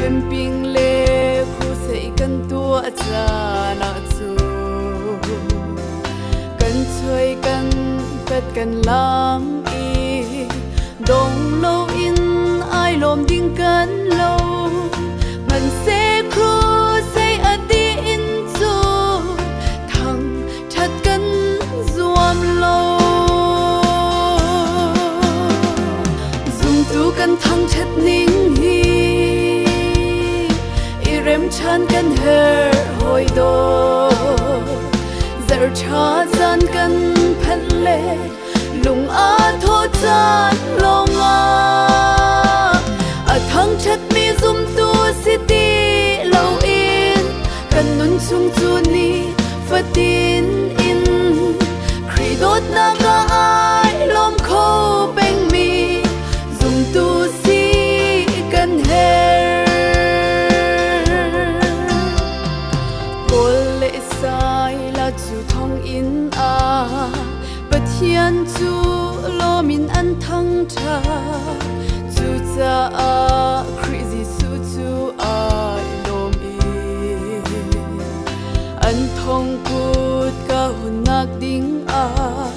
Camping le crusade kan tuah caan ahcun kan chuai kan pet kan lam i dong loin ai lawm ding kan lo. Hmanhseh crusade a dih in cun thang ṭhat kan zuam lo. Zumtu kan thangṭhat ning hi i remṭhan kan herh hawi dawt. Zarhṭha zan kan phanh le lung aa thawh caan lawngah a thangṭhatmi zumtu si ti loin kan nun chung cu ni fatin in Khrih dawtnak ah ai lawm kho pengmi zumtu si kan herh. Paul le Silas cu thonginn ah Pathian cu lawm in an thangṭhat. Cucaah Khrih Jesuh cu ai lawm i an thongkut ka hunnak ding ah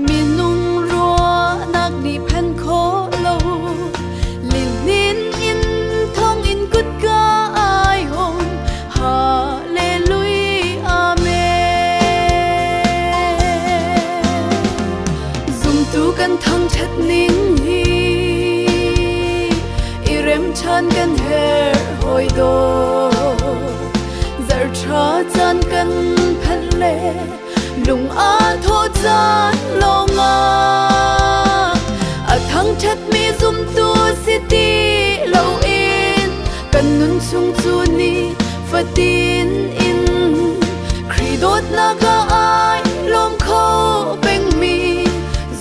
minung ruahnak nih phen khawh lo lihnin in thonginn kutka ai hong. Hallelujah, Amen. Zumtu kan thangṭhat ning hi i remṭhan kan herh hawi dawt. Zarhṭha caan kan phanh le lung aa thawh caan lawngah a thangṭhatmi zumtu si ti loin kan nun chung cu ni fatin in Khrih dawtnak ah ai lawm kho pengmi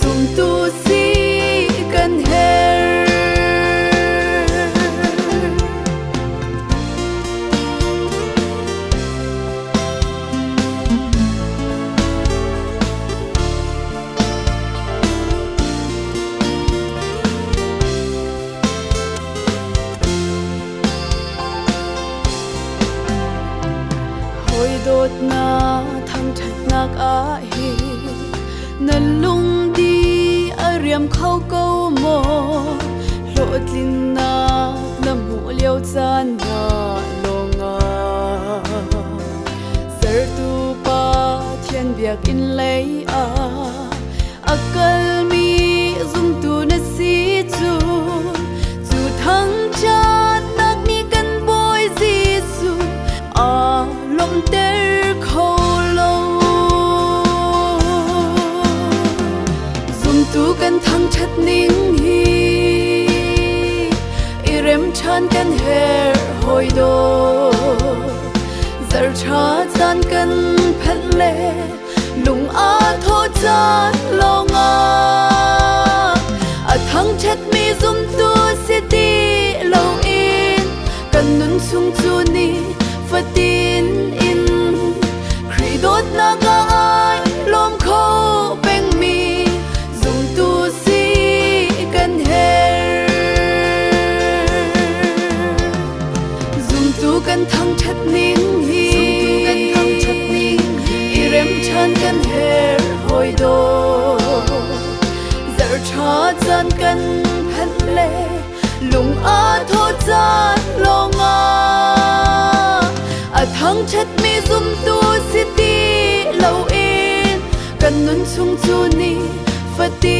zumtu si kan herh. Hawi dawtnak thangṭhatnak ah hin na lungdi a riam kho ko maw? Hlawhtlinnak na hmuh lio caan hna lawngah Sertu Pathian biakinn lei ah a kalmi zumtu na si cu cu thangṭhatnak nih kan Bawi Jesuh aa lawmhter kho lo. Zumtu kan thangṭhat ning hi i rem ṭhan kan herh hawi dawt. Zarhṭha caan kan phanh le lung aa thawh caan lawngah a thangṭhatmi zumtu si ti loin kan nun chung cu ni fatin in Khrih dawtnak ah ai lawm kho pengmi zumtu si kan herh. Zumtu kan thangṭhat ning hi i rem ṭhan kan herh hawi dawt. Zarhṭha caan kan phanh le lung aa thawh caan lawngah a thangṭhatmi zumtu si ti loin kan nun chung cu ni fatin.